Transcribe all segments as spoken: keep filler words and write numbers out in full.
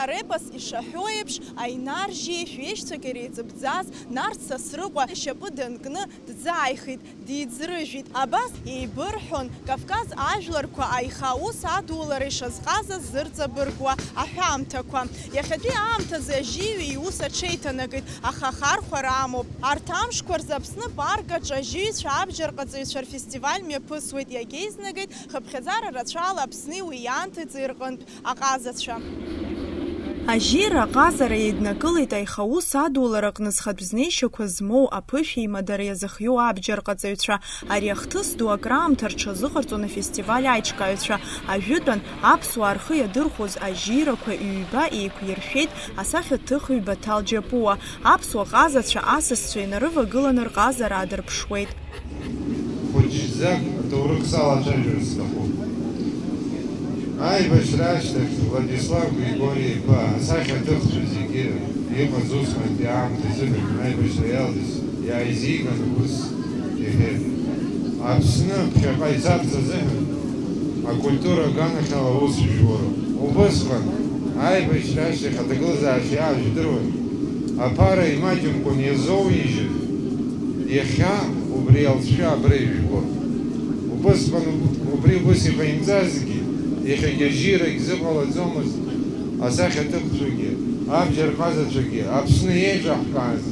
Арепос ишаҳәо еиԥш, Аинар Жьеишә иеишьцәак иреиҵыбӡаз Нарҭ Сасрыҟәа ишьапы данкны дӡааихит, диӡрыжәит. Абас еибырҳәон Кавказ ажәларқәа аиха аус адулара ишазҟазаз зырҵабыргуа аҳәамҭақәа. Иахьатәи аамҭазы Ажьиҩи иус аҽеиҭанакит, аха ахархәара амоуп. Арҭ амшқәа рзы Аԥсны парк аҿы Ажьиҩцәа абџьарҟаҵаҩцәа рфестиваль мҩаԥысуеит, иагьеизнагеит хыԥхьаӡара рацәала Аԥсни уи иаанҭыҵи рҟынтә аҟазацәа. Ажьира аҟазара еиднакылеит аиха аус адулараҟны зхатә знеишьақәа змоу, аԥышәеимадара иазыхиоу абџьарҟаҵаҩцәа. Ари ахҭыс ду акраамҭа рҽазыҟарҵон афестиваль аиҿкааҩцәа. Ажәытәан, аԥсуаа рхы иадырхәоз ажьирақәа ҩба еиқәиршәеит асахьаҭыхҩы Баҭал Џьапуа. Аԥсуа ҟазацәа, асасцәа инарывагыланы рҟазара аадырԥшуеит. Хәыҷӡак аҭоурых салацәажәар сҭахуп. Аибашьра ашьҭахь Владислав Григори-иԥа асахьаҭыхцәа зегьы иҟаз усҟантәи аамҭа азыҳәан аибашьра иалҵыз иааизиган убыс иҳәеит: Аԥсны ԥхьаҟа ицарц азыҳәан акультура аганахьала аус жәуроуп. Убысҟан аибашьра ашьҭахь аҭагылазаашьа иаажәдыруан. Аԥара имаҷымкәан иазоуижьын, иахьа убри алҵшәа абра ижәбо. Убысҟан убри ус иҟаимҵазҭгьы, иахьагьы ажьирагь зыҟалаӡомызт, асахьаҭыхцәагьы, абџьар ҟазацәагьы, Аԥсны еиҿаҳкааз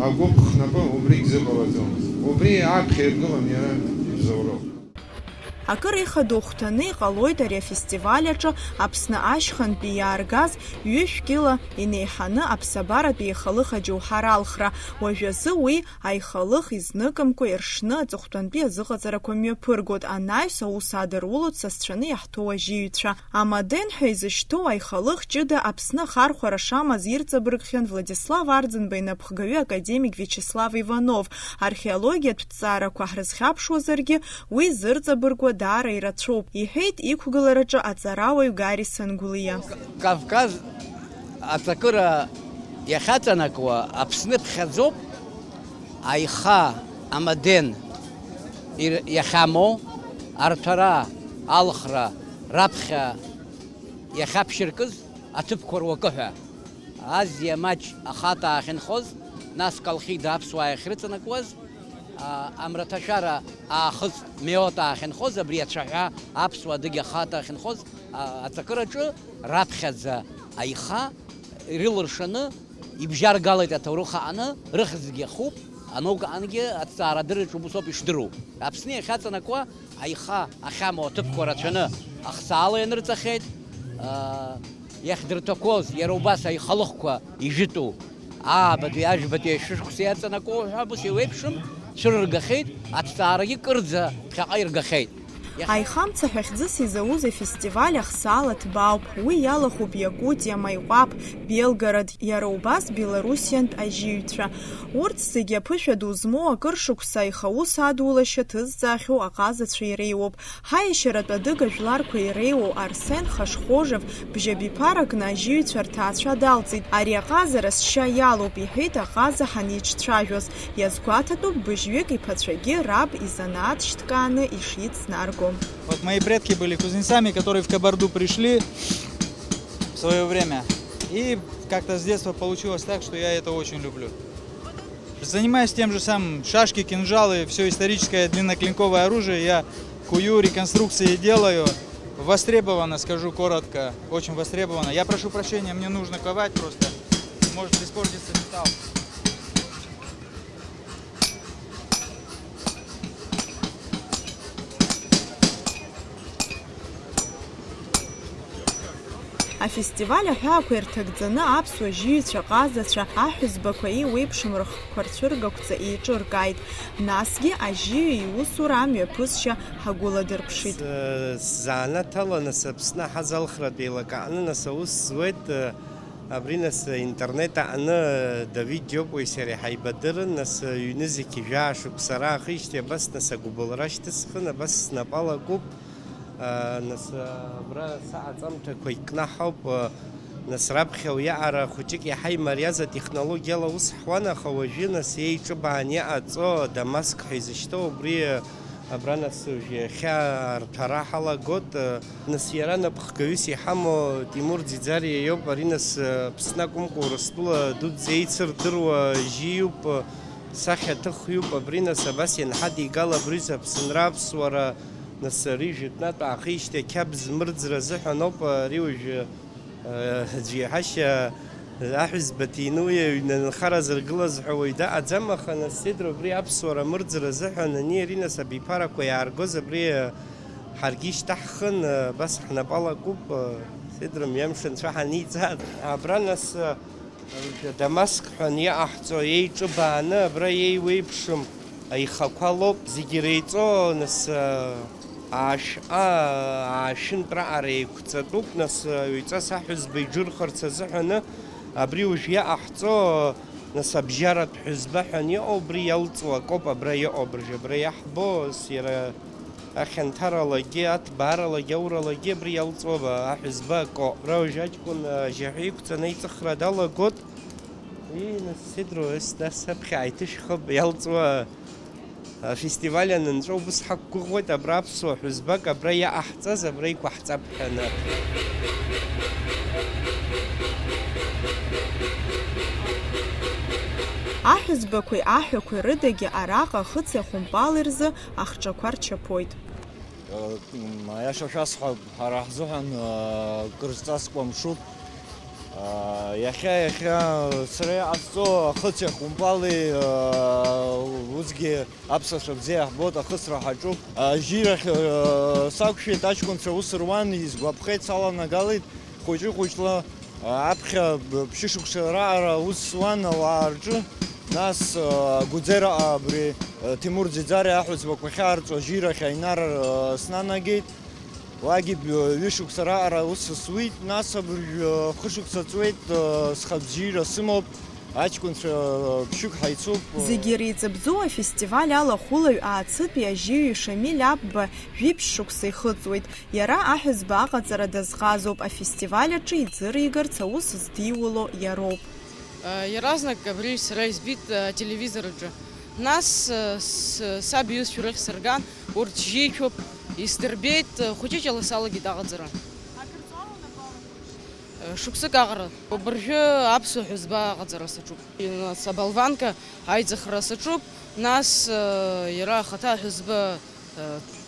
агәыԥ хнапы убригь зыҟалаӡомызт. Убри аԥхьа иргылан иара ибзоуроуп. Акыр ихадоу хәҭаны иҟалоит ари афестиваль аҿы Аԥсны ашьхантәи иааргаз ҩышә кьыла инеиҳаны аԥсабаратәи еихалых аџьоуҳар алхра. Уажәазы уи аихалых изныкымкәа иршны аҵыхәтәантәи азыҟаҵарақәа мҩаԥыргоит, анаҩс аус адырулоит сасцәаны иаҳҭоу ажьиҩцәа. Амаден ҳәа изышьҭоу аихалых ҷыда Аԥсны ахархәара шамаз ирҵабыргхьан Владислав Арӡынба инапхгаҩы академик Виачеслав Иванов. Археологиатә ҭҵаарақәа ҳрызхьаԥшуазаргьы, уи зырҵабыргуа даара ирацәоуп, иҳәеит иқәгылараҿы аҵарауаҩ Гари Сангәлиа. Кавказ аҵакыра иахьаҵанакуа Аԥсны ԥхьаӡоуп, аиха, амаден ир-, иахьамоу, арҭәара, алхра раԥхьа иахьаԥшьыркыз аҭыԥқәа руакы ҳәа. Азиа маҷ ахаҭа ахьынхоз, нас Колхида аԥсуаа иахьрыҵанакуаз, а, амраҭашәара аахыҵ Меота ахьынхоз, абри ацәаҳәа аԥсуа адыгь ахаҭа ахьынхоз, а, аҵакыраҿы раԥхьаӡа аиха ирылыршаны ибжьаргалеит аҭоурых аҟны, рыхьӡгьы ахуп, анаука аҟынгьы аҭҵаарадырраҿы убыс ауп ишдыру. Аԥсны иахьаҵанакуа аиха ахьамоу аҭыԥқәа рацәаны ахсаала ианырҵахьеит, а, иахьдырҭақәоз, иара убас аихалыхқәа ижәытәу, аабатәи, ажәбатәи ашәышықәса иаҵанакуа ҳәа убас еиуеиԥшым цәырыргахьеит, аҭҵаарагьы кырӡа ԥхьаҟа иргахьеит. Иахьа Аихамца ҳәа хьӡыс изауз афестиваль ахсаала ҭбаауп. Уи иалахәуп Иакутиа, Маиҟәаԥ, Белгород, иара убас Белоруссиантә ажьиҩцәа. Урҭ зегьы аԥышәа ду змоу акыр шықәса аиха аус адулашьа ҭызҵаахьоу аҟазацәа иреиуоуп. Ҳаиашьаратә адыга жәларқәа иреиуоу Арсен Хашхожев бжьабиԥаракны ажьиҩцәа рҭаацәа далҵит. Ари аҟазара сшьа иалоуп, иҳәеит аҟаза ҳаниҿцәажәоз. Иазгәаҭатәуп быжьҩык иԥацәагьы раб изанааҭ шьҭкааны ишицнарго. Вот мои предки были кузнецами, которые в Кабарду пришли в своё время. И как-то с детства получилось так, что я это очень люблю. Занимаюсь тем же самым. Шашки, кинжалы, всё историческое длинноклинковое оружие. Я кую, реконструкции делаю. Востребовано, скажу коротко, очень востребовано. Я прошу прощения, мне нужно ковать просто. Может испортиться металл. Афестиваль аҳәаақәа ирҭагӡаны аԥсуа жьыҩцәа, ҟазацәа, аҳәызбақәа еиуеиԥшым рыхқәа рцәыргақәҵа еиҿыркааит. Насгьы ажьыҩ иусура амҩаԥысшьа ҳагәыладырԥшит. С-, сзанааҭ ала, нас, Аԥсны ҳазалхратә еилакааны, нас, аус зуеит, э, Абри, нас, интернет аҟны Давид Џьопуи сареи ҳаибадырын, нас, ҩнызқь жәаа шықәса раахижьҭеи абас, нас, агәыбылра шьҭысхын, абас снапы алакуп, а, нас, абра саҟаҵамҭақәа икнаҳауп, а, нас, раԥхьа уиаҟара хәыҷык иаҳа имариаз атехнологиала аус ҳуан, аха уажәы, нас, еиҿыбаан иҟаҵо Дамаск ҳәа изышьҭоу убри, Абра нас уажә иахьа арҭәара ҳалагоит. Нас иара напхгаҩыс иҳамоу Тимур Ӡиӡариа иоуп. Ари нас Аԥсны акәымкәа Урыстәыла дуӡӡа еицырдыруа жьиуп, сахьаҭыхҩуп. Абри нас абас ианҳадигала абри Аԥсынра аԥсуара, нас ари жәытәнатә аахижьҭеи ақьабз мырӡра азыҳәан ауп. Ари уажәы Аӡә иаҳашьа аҳәызба ҭины уи аҩны анхара азыргылаз ҳәа уаҩ даҟаӡам, аха нас Сидра убри аԥсуара мырӡра азыҳәан ани ари нас абиԥарақәа иааргоз абри ҳаргьы ишьҭаҳхын, абас ҳнапы алакуп, Сидра мҩамш анцәа ҳаниҵаат. Абра нас Дамаск ҳәа аниаҟаҳҵо еиҿыбааны абра еиуеиԥшым аихақәа лоуп, зегьы иреиҵо, нас, аашәҟа, аашәынтә раҟара еиқәҵатәуп, нас, ҩҵас аҳәызба иџырхырц азыҳәаны, абри уажә иаҟаҳҵо, нас, абжьаратә ҳәызба ҳәа аниҟоу, убри иалҵуа акоуп абра иҟоу, абыржә абра иаҳбо, ас иара ахьанҭаралагьы, аҭбааралагьы, ауралагьы абри иалҵуа аҳәызба акоуп. Абра уажә аҷкәын ажьаҳәа иқәҵаны аиҵыхра далагоит. Ии, нас, Сидро, ес, нас, аԥхьа ааиҭышәхып, иалҵуа афестиваль анынҵәо, убыс ҳақәгәыӷуеит, абра аԥсуа ҳәызбак абра иаҟаҳҵаз, абра иқәаҳҵап ҳәа, нас. Аҳәызбақәеи аҳәақәеи рыдагьы араҟа ахыци ахәымпали рзы ахҿақәа рчаԥоит. М, аиаша шәасҳәап, ҳара ҳзыҳәан, а, кыр зҵазкуа мшуп. А, иахьа, иахьа сара иҟасҵо ахыци ахәымпали, а, усгьы аԥсашәа бзиа иаҳбоит, ахысра ҳаҿуп. Ажьирахь, а, сақәшәеит, аҷкәынцәа ус руан, изгәаԥхеит, саланагалеит, хәыҷы-хәыҷла. Аԥхьа ԥшьышықәса раҟара аус зуан ауаа рҿы, нас, Агәыӡераҟа абри, Ҭемур Ӡиӡариа аҳәызбақәа ахьаарҵо ажьирахь аинар снанагеит. Уагьы ҩышықәса раҟара аус суит, нас абыржә хышықәса ҵуеит, схатә жьира сымоуп, аҷкәынцәа ԥшьҩык ҳаицуп. Зегьы иреиҵыбӡоу афестиваль алахәылаҩ Аацы-тәи ажьиҩы Шамиль Аԥба жәиԥшь шықәса ихыҵуеит. Иара аҳәызба аҟаҵара дазҟазоуп, афестиваль аҿы иӡыригарц аус здиуло иароуп. Иаразнак абри сара избеит ателевизор аҿы. Нас, с-, саб иҩызцәа рахь сырган, урҭ жьеицәоуп, исдырбеит, хәыҷыҷала салагеит аҟаҵара. Шықәсык аҟара. Абыржәы аԥсуа ҳәызба аҟаҵара саҿуп. Нас аболванка аиҵыхра саҿуп, нас, иара ахаҭа аҳәызба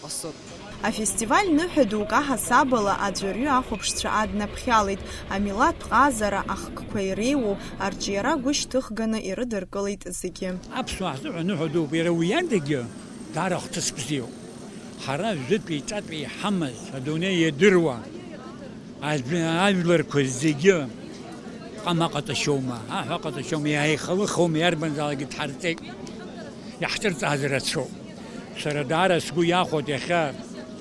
ҟасҵоит. Афестиваль ныҳәа дук аҳасабала аӡәырҩы ахәаԥшцәа аднаԥхьалеит, амилаҭтә ҟазара ахкқәа иреиуоу арҿиара гәышьҭыхганы ирыдыркылеит зегьы. Аԥсуаа ҳзыҳәа ныҳәа дууп, иара уи адагьы даара хҭыс бзиоуп. Ҳара жәытәи ҿатәи иҳамаз, адунеи иадыруа, Ажә-, ажәларқәа зегьы ҟама ҟаҵашьоума, аҳәа ҟаҵашьоума, иааихалыхума, иарбанзаалакгьы дҳарҵеит. Иаҳҿырҵааз рацәоуп. Сара даара сгәы иахәоит иахьа,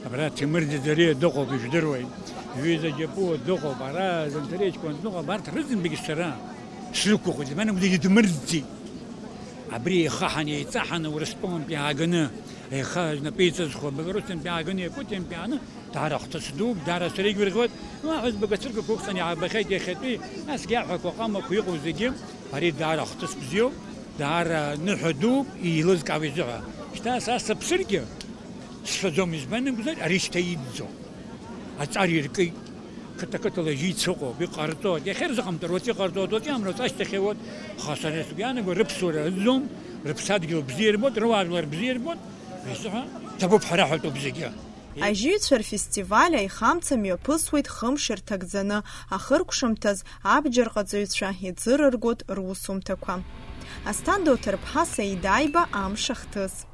абра Ҭемыр Ӡиӡариа дыҟоуп, ижәдыруеит. Ҩыза Џьапуа дыҟоуп, ара Занҭариа ҷкәын дыҟоуп, абарҭ рызынтәыгьы сара срықәыхәоит, зегьы дмырӡӡеит. Абри еихаҳан, еиҵаҳан, Урыстәылантә иааганы, еиха знапы иҵазхуа, Белоруссиантә иааганы, Якутиантә иааны, Даара хҭыс дууп, даара сара игәырӷьоит. Уа ҳәызбак ацәыргақәа уқәҵаны иаабахьеит иахьатәи, насгьы аҳәақәа ҟамақәа иҟоу зегьы, ари даара хҭыс бзиоуп, даара ныҳәа дууп, еилызкаауа изыҳәа. Шьҭа са сыԥсыргьы сшәаӡом, избан акәзар, ари шьҭа иӡӡом. Аҵар иркит, қыҭа-қыҭала жьиц ыҟоуп, иҟарҵоит, иахьа ирзыҟамҵар, уаҵәы иҟарҵоит, уаҵәы амра уаҵәашьҭахь иуеит, аха сара сгәы иаанагоит, рыԥсуара ыӡӡом, рыԥсадгьыл бзиа ирбоит, руаажәлар бзиа ирбоит, ҳәа исыҳәа, ҭабуп ҳәа раҳәатәуп зегьы. Ажьыҩцәа рфестиваль аихамца мҩаԥысуеит хымш ирҭагӡаны, ахыркәшамҭаз абџьарҟаҵаҩцәа иӡырыргоит русумҭақәа. Асҭанда Оҭырԥҳа, Саида Аиба, Амш ахҭыс.